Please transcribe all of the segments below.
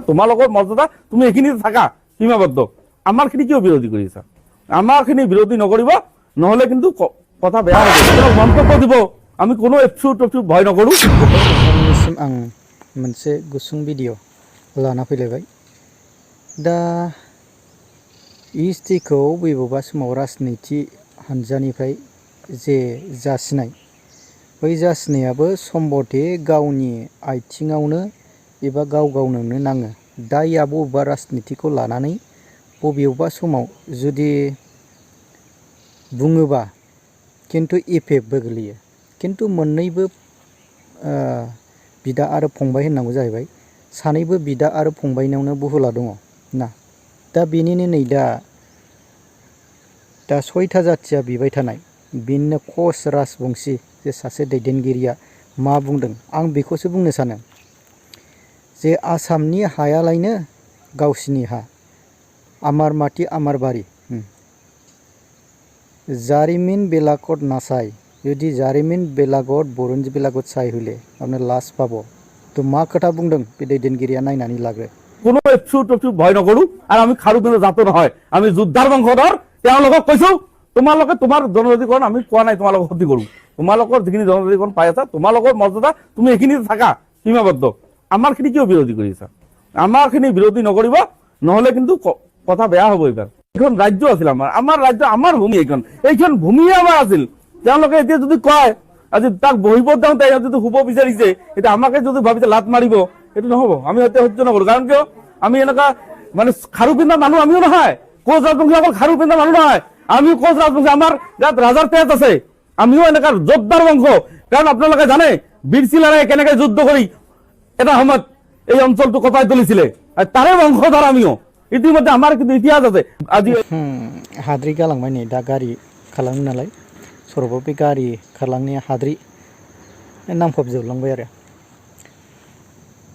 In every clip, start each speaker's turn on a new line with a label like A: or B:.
A: তোমালোকৰ মৰ্যাদা তুমি এইখিনিতে থাকা সীমাবদ্ধ আমাৰখিনি কিয় বিৰোধী কৰিছা আমাৰখিনি বিৰোধী নকৰিব নহলে কিন্তু কথা বেয়া হ'ব মন্তব্য দিব আমি কোনো এপসুখ ভয় নকৰো
B: नोंथांनिसिम आं मोनसे गुसुं भिडिअ लाना फैलायबाय दा इएसटिखौ बबेबा समाव राजनिति हानजानिफ्राय जे जासिनाय बै जासिनायाबो सम्बथे गावनि आथिङावनो एबा गाव गावनो नाङो दाया बबेबा राजनितिखौ लानानै बबेबा समाव जुदि बुङोबा किन्तु इफेक्टबो गोलैयो किन्तु मोननैबो बिदा आरो फंबाय होननांगौ जाहैबाय सानैबो बिदा आरो फंबायनावनो बुहुला दङ ना दा बेनिनो नै दा सयथा जाथिया बिबाय थानाय बिनो कश राजबंशी जे सासे दैदेनगिरिया मा बुंदों आं बेखौसो बुंनो सानो जे आसामनि हायालायनो गावसिनि हा आमार माटी आमार बारि जारिमिन बेलागत नासाय जुदि जारिमिन बेलागत बरन्जि बेलागत साय हले आपने लास्ट पाबो तो मा खोथा बुंदों बे दैदेनगिरिया नायनानै लाग्रो
A: কোনো এপসুখ ভয় নকৰো আৰু আমি খাৰু পিন্ধা জাতো নহয় আমি যোদ্ধাৰ বংশধৰ তেওঁলোকক কৈছো তোমালোকে তোমাৰ জনজাতিকৰণ আমি কোৱা নাই তোমালোকক ক্ষতি কৰো তোমালোকৰ যিখিনি জনজাতিকৰণ পাই আছা তোমালোকৰ মৰ্যাদা তুমি এইখিনিতে থাকা সীমাবদ্ধ আমাৰখিনি কিয় বিৰোধী কৰিছা আমাৰখিনি বিৰোধী নকৰিব নহলে কিন্তু কথা বেয়া হ'ব এইবাৰ এখন ৰাজ্য আছিল আমাৰ ৰাজ্য আমাৰ ভূমি এইখন ভূমিয়ে আমাৰ আছিল তেওঁলোকে এতিয়া যদি কয় আজি তাক বহিব যাওঁতে যদি শুব বিচাৰিছে এতিয়া আমাকে যদি ভাবিছে লাত মাৰিব এইটো নহ'ব আমি এতিয়া সহ্য নকৰো কাৰণ কিয় আমি এনেকুৱা মানে খাৰু পিন্ধা মানুহ আমিও নহয় কোচ ৰাজবংশী অকল খাৰু পিন্ধা মানুহ নহয় আমিও কোচ ৰাজবংশী আমাৰ ইয়াত ৰাজাৰ তেজ আছে আমিও এনেকুৱা যোদ্ধাৰ বংশ কাৰণ আপোনালোকে জানে বীৰ চিলাৰাই কেনেকে যুদ্ধ কৰি এটা সময়ত এই অঞ্চলটো কটাই তুলিছিলে আৰু তাৰে বংশধৰ আমিও ইতিমধ্যে আমাৰ কিন্তু ইতিহাস আছে আজি
B: हाद्रि गालांबाय नै दा गारि खालामो नालाय सरबो बे गारि खारलांनाया हाद्रि नांफबजोबलांबाय आरो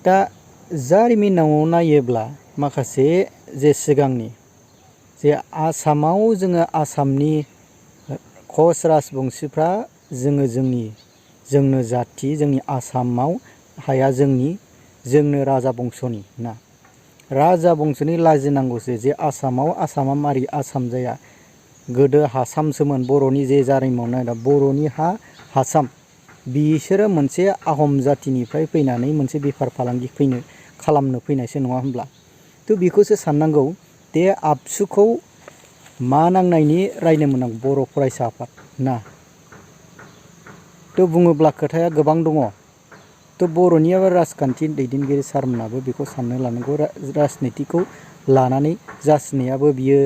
B: दा जारिमिनाव नायोब्ला माखासे जे सिगांनि जे आसामाव जोङो आसामनि कश राजबंशीफ्रा जोंनो जाथि जोंनि आसामाव हाया जोंनो राजा बंशनि ना राजा बंशनि लाजिनांगौसो जे आसामाव आसामा मारि आसाम जाया गोदो हासामसोमोन बर'नि जे जारिमिनाव नायदा बर'नि हासाम बिसोरो मोनसे आहम जातिनिफ्राय फैनानै मोनसे बेफार फालांगि खालामनो फैनायसो नङा होनब्ला तो बेखौसो साननांगौ दे आबसुखौ मा नांनायनि रायनो मोननांगौ बर' फरायसा आफाद ना तो बुङोब्ला खोथाया गोबां दङ तो बर'नियाबो राजखान्थि दैदेनगिरि सारमोनाबो बेखौ साननो लानांगौ राजनितिखौ लानानै जासिनायाबो बियो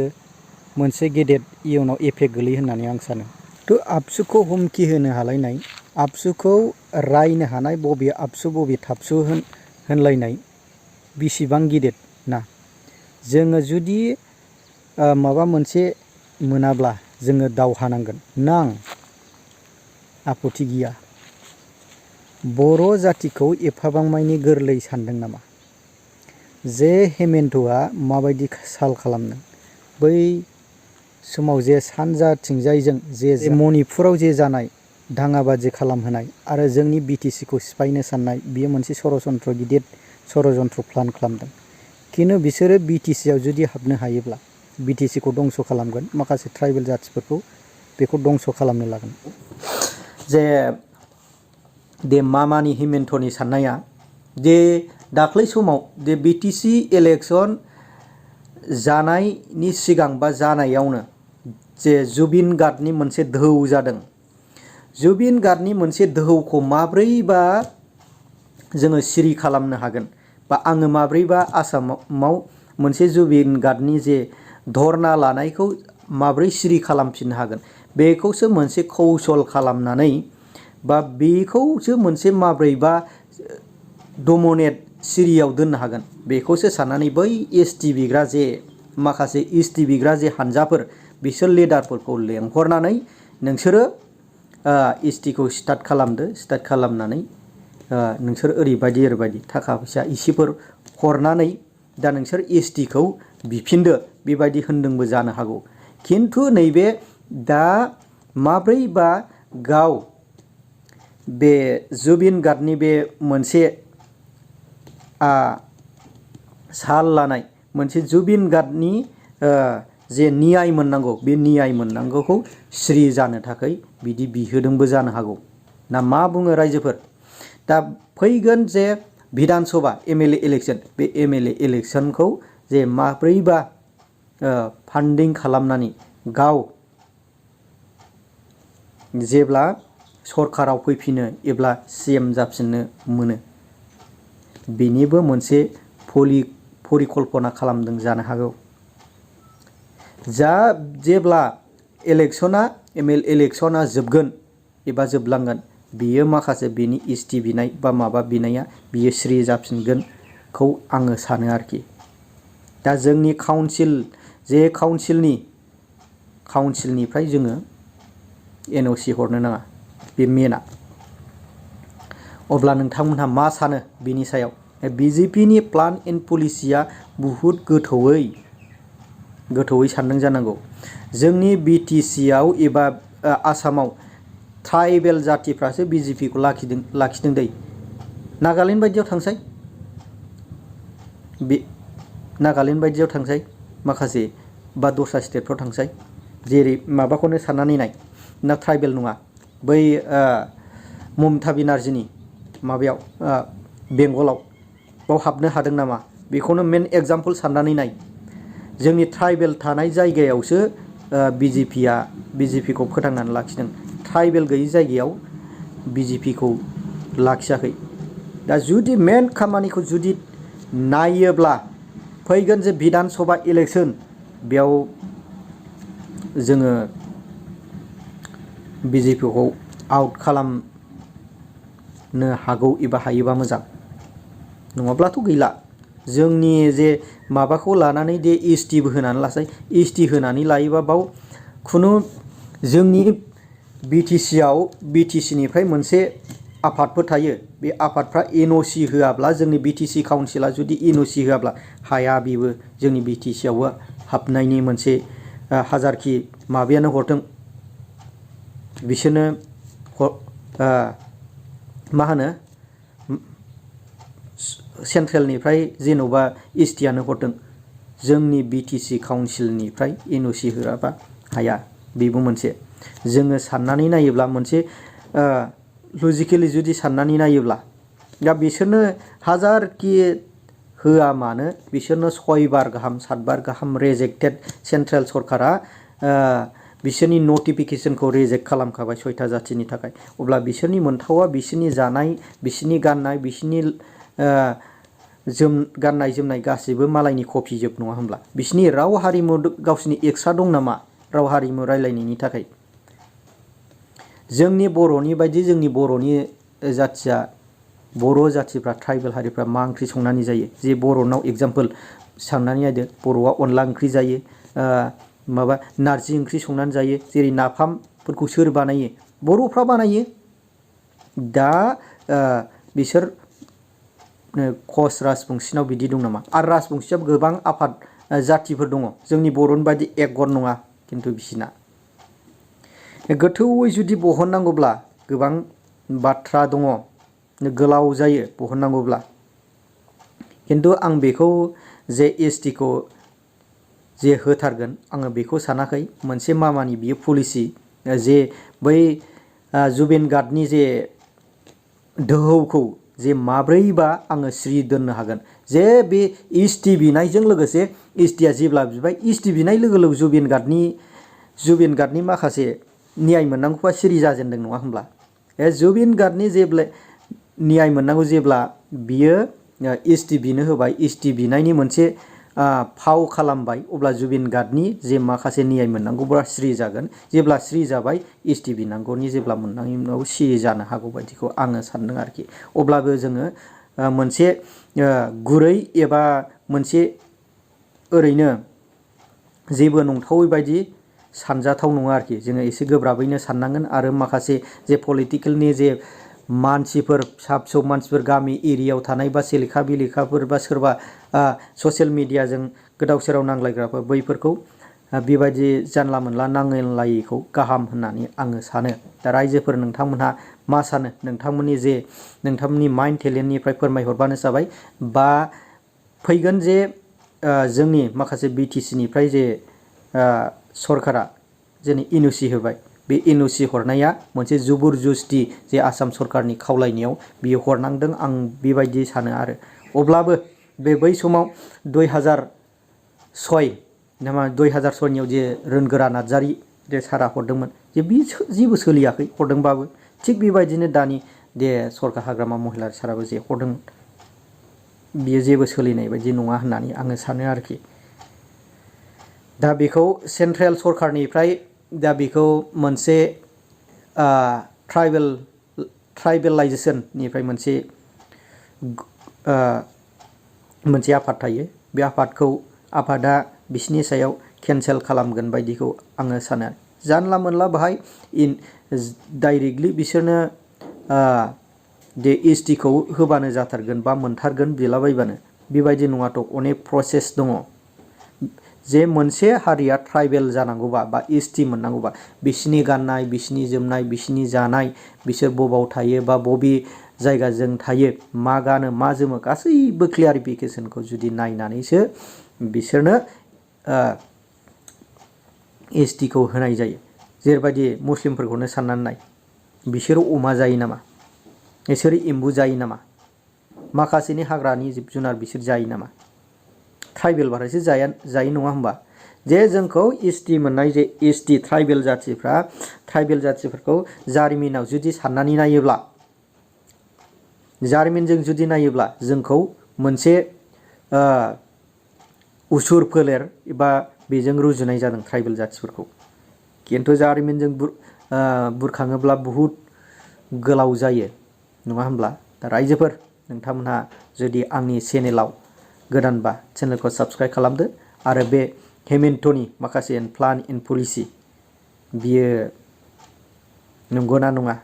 B: मोनसे गेदेर इयुनाव एफेक्ट गोलैयो होननानै आं सानो तो आबसुखौ हुमखि होनो हालायनाय आबसुखौ रायनो हानाय बबे आबसु बबे थाबसु होनलायनाय बिसिबां गिदिर ना जोङो जुदि माबा मोनसे मोनाब्ला जोङो दावहा नांगोन नां आपत्ति गैया बर' जातिखौ एफाबां मानि गोरलै सानदों नामा जे हेमेन्टआ माबायदि साल खालामनो बै समाव जे सानजाथिंजायजों जे मणिपुराव जे जानाय दाङाबाजि खालामहोनाय आरो जोंनि बिटिसिखौ सिफायनो साननाय बियो मोनसे षड़यन्त्र गिदिर षड़यन्त्र प्लान खालामदों किन्तु बिसोरो बिटिसिआव जुदि हाबनो हायोब्ला बिटिसिखौ दंस खालामगोन माखासे ट्राइबेल जातिफोरखौ बेखौ दंस खालामनो लागोन जे दे मामानि हेमेन्टनि साननाया जे दाख्लै समाव जे बिटिसि इलेक्शन जानायनि सिगां बा जानायावनो जे जुबिन गार्गनि मोनसे दोहौ जादों जुबिन गार्गनि मोनसे दोहौखौ माब्रैबा जोङो सिरि खालामनो हागोन बा आङो माब्रैबा आसामाव मोनसे जुबिन गार्गनि जे धरना लानायखौ माब्रै सिरि खालामफिननो हागोन बेखौसो मोनसे कौशल खालामनानै बा बेखौसो मोनसे माब्रैबा डमिनेट सिरियाव दोननो हागोन बेखौसो साननानै बै एसटि बिग्रा जे माखासे एसटि बिग्रा जे हानजाफोर बिसोर लिडारफोरखौ लेंहरनानै नोंसोरो एसटिखौ स्टार्ट खालामदो स्टार्ट खालामनानै नोंसोर ओरैबायदि थाखा फैसा इसेफोर हरनानै दा नोंसोर एसटिखौ बिफिनदो बेबायदि होनदोंबो जानो हागौ किन्तु नैबे दा माब्रैबा गाव बे जुबिन गार्गनि बे मोनसे साल लानाय मोनसे जुबिन गार्गनि जे नियाय मोननांगौ बे नियाय मोननांगौखौ स्रि जानो थाखाय बिदि बिहोदोंबो जानो हागौ ना मा बुङो रायजोफोर। दा फैगोन जे बिधान सभा एमएलए इलेक्सन बे एमएलए इलेक्सनखौ जे माब्रैबा फान्डिं खालामनानै गाव जेब्ला सरकाराव फैफिनो एब्ला सीएम जाफिननो मोनो बेनिबो मोनसे परिकल्पना खालामदों जानो हागौ। जेब्ला इलेक्सना एमएलए इलेक्सना जोबगोन एबा जोबलांगोन बियो माखासे बेनि इस्टि बिनाय बा माबा बिनाया बियो स्रि जाफिनगोनखौ आङो सानो आरोखि। दा जोंनि काउन्सिलनिफ्राय जोङो एनअसि हरनो नाङा बे मेना। अब्ला नोंथांमोनहा मा सानो बिनि सायाव? बिजेपिनि प्लान एन्ड पलिसिया बुहुत गोथौयै सानदों जानांगौ। जोंनि बिटिसिआव एबा आसामाव ट्राइबेल जातिफ्रासो बिजेपिखौ लाखिदों दै। नागालेण्ड बायदियाव थांसाय नागालेण्ड बायदियाव थांसाय माखासे बा दस्रा स्टेटफ्राव थांसाय जेरै माबाखौनो साननानै नाय ना ट्राइबेल नङा बै ममता बेनार्जीनि माबायाव बेंगलाव बाव हाबनो हादों नामा बेखौनो मेन एग्जाम्पल साननानै नाय। जोंनि ट्राइबेल थानाय जायगायावसो बिजेपिखौ फोथांनानै लाखिदों। ट्राइबेल गैयै जायगायाव बिजेपिखौ लाखियाखै। दा जुदि मेन खामानिखौ जुदि नायोब्ला फैगोन जे बिधान सभा इलेक्सन बेयाव जोङो बिजेपिखौ आउट खालामनो हागौ एबा हायोबा मोजां नङाब्लाथ' गैला। जोंनि जे माबाखौ लानानै दे एसटिबो होनानै लासै एसटि होनानै लायोबा बाव खुनु जोंनि बिटिसिनिफ्राय मोनसे आफादफोर थायो बे आफादफ्रा एनअसि होआब्ला जोंनि बिटिसि काउन्सिला जुदि एनअसि होआब्ला हाया बेबो जोंनि बिटिसिआवबो हाबनायनि मोनसे हाजारखि माबायानो हरथों बिसोरनो मा होनो सेन्ट्रेलनिफ्राय जेन'बा एसटिआनो हरदों जोंनि बिटिसि काउन्सिलनिफ्राय एनअसि होआबा हाया बेबो मोनसे। जोङो साननानै नायोब्ला मोनसे लजिकेलि जुदि साननानै नायोब्ला दा बिसोरनो हाजारखि होआ मानो बिसोरनो 6 बार गाहाम 7 बार गाहाम रेजेक्टेड सेन्ट्रेल सरकारा बिसोरनि नटिफिकेसनखौ रेजेक्ट खालामखाबाय 6टा जातिनि थाखाय। अब्ला बिसोरनि मोनथावा बिसोरनि जानाय बिसोरनि गाननाय बिसोरनि गाननाय जोमनाय गासैबो मालायनि कपि जोब नङा होमब्ला बिसोरनि राव हारिमु गावसिनि एक्सट्रा दं नामा राव हारिमु रायलायनायनि थाखाय? जोंनि बर'नि बायदि जोंनि बर'नि जाथिया बर' जातिफ्रा ट्राइबेल हारिफ्रा मा ओंख्रि संनानै जायो जे बर'नाव एग्जाम्पल साननानै नायदो बर'आ अनला ओंख्रि जायो माबा नारजि ओंख्रि संनानै जायो जेरै नाफामफोरखौ सोर बानायो बर'फ्रा बानायो। दा बिसोर कच राजबंशिनाव बिदि दं नामा? आरो राजबंशियाव गोबां आफाद जातिफोर दङ जोंनि बर'नि बायदि एकगन नङा खिन्थु बिसिना। गोथौयै जुदि बहननांगौब्ला गोबां बाथ्रा दङ गोलाव जायो बहननांगौब्ला खिन्थु आं बेखौ जे एसटिखौ जे होथारगोन आङो बेखौ सानाखै। मोनसे मामानि बियो पलिसि जे बै जुबिन गार्गनि जे दोहौखौ जे माब्रैबा आङो स्रि दोननो हागोन जे बे एसटि बिनायजों लोगोसे एसटिआ जेब्ला बिबाय एसटि बिनाय लोगो लोगो जुबिन गार्गनि माखासे न्याय मोननांगौआ सिरि जाजेनदों नङा होमब्ला जुबिन गार्गनि जेब्ला न्याय मोननांगौ जेब्ला बियो एसटि बिनो होबाय एसटि बिनायनि मोनसे फाव खालामबाय अब्ला जुबिन गार्गनि जे माखासे न्याय मोननांगौब्ला स्रि जागोन। जेब्ला स्रि जाबाय एसटि बिनांगौनि जेब्ला मोननांगौ सिरि जानो हागौ बायदिखौ आङो सानदों आरोखि। अब्लाबो जोङो मोनसे गुरै एबा मोनसे ओरैनो जेबो नंथावै बायदि सानजाथाव नङा आरोखि। जोङो एसे गोब्राबैनो साननांगोन आरो माखासे जे पलिटिकेलनि जे मानसिफोर फिसा फिसौ मानसिफोर गामि एरियायाव थानाय बा सेलेखा बेलेखाफोर बा सोरबा ससियेल मिडियाजों गोदाव सोराव नांलायग्राफोर बैफोरखौ बेबायदि जानला मोनला नांलायिखौ गाहाम होननानै आङो सानो। दा रायजोफोर नोंथांमोनहा मा सानो नोंथांमोननि माइन्ड टेलेन्टनिफ्राय फोरमायहरबानो जाबाय। बा फैगोन जे जोंनि माखासे BTC निफ्राय जे सरकारा जेनै NOC होबाय बे NOC हरनाया मोनसे जुबुर जुस्ति जे आसाम सरकारनि खावलायनायाव बियो हरनांदों आं बेबायदि सानो आरो अब्लाबो बै समाव 2006 नामा 2006नियाव जे रोनगोरा नार्जारि जे सारा हरदोंमोन जे बि जेबो सोलियाखै हरदोंबाबो थिग बेबायदिनो दानि दे सरकार हाग्रामा महिलारि साराबो जे हरदों बियो जेबो सोलिनाय बायदि नङा होननानै आङो सानो आरोखि दा बेखौ सेन्ट्रेल सरकारनिफ्राय दा बेखौ मोनसे ट्राइबेलाइजेसननिफ्राय मोनसे आफाद थायो बे आफादा बिसिनि सायाव केन्सेल खालामगोन बायदिखौ आङो सानो जानला मोनला बाहाय डाइरेक्टलि बिसोरनो दे ST खौ होबानो जाथारगोन बा मोनथारगोन बिलाबायबानो बेबायदि नङाथ' अनेक प्रसेस दङ जे मोनसे हारिया ट्राइबेल जानांगौबा बा ST मोननांगौबा बिसिनि गाननाय बिसिनि जोमनाय बिसिनि जानाय बिसोर बबाव थायो बा बबे जायगाजों थायो मा गानो मा जोमो गासैबो क्लियारिफिकेसनखौ जुदि नायनानैसो बिसोरनो ST खौ होनाय जायो जेरैबायदि मुस्लिमफोरखौनो साननानै नाय बिसोरो अमा जायो नामा बिसोरो एम्बु जायो नामा माखासेनि हाग्रानि जिब जुनार बिसोर जायो नामा ट्राइबेल बारायसो जायो नङा होमबा जे जोंखौ ST मोननाय जे ST ट्राइबेल जाथिफोरखौ जारिमिनाव जुदि साननानै नायोब्ला जारिमिनजों जुदि नायोब्ला जोंखौ मोनसे उसुर फोलेर एबा बेजों रुजुनाय जादों ट्राइबेल जाथिफोरखौ खिन्थु जारिमिनजों बुरखाङोब्ला बहुद गोलाव जायो नङा होमब्ला दा रायजोफोर नोंथांमोनहा जुदि आंनि चेनेलाव गोदानबा चेनेलखौ साबस्क्राइब खालामदो आरो बे हेमेन्टनि माखासे प्लान एन्ड पलिसि बियो नंगौना नङा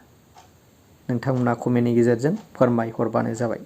B: नोंथांमोना कमेन्टनि गेजेरजों फोरमायहरबानो जाबाय।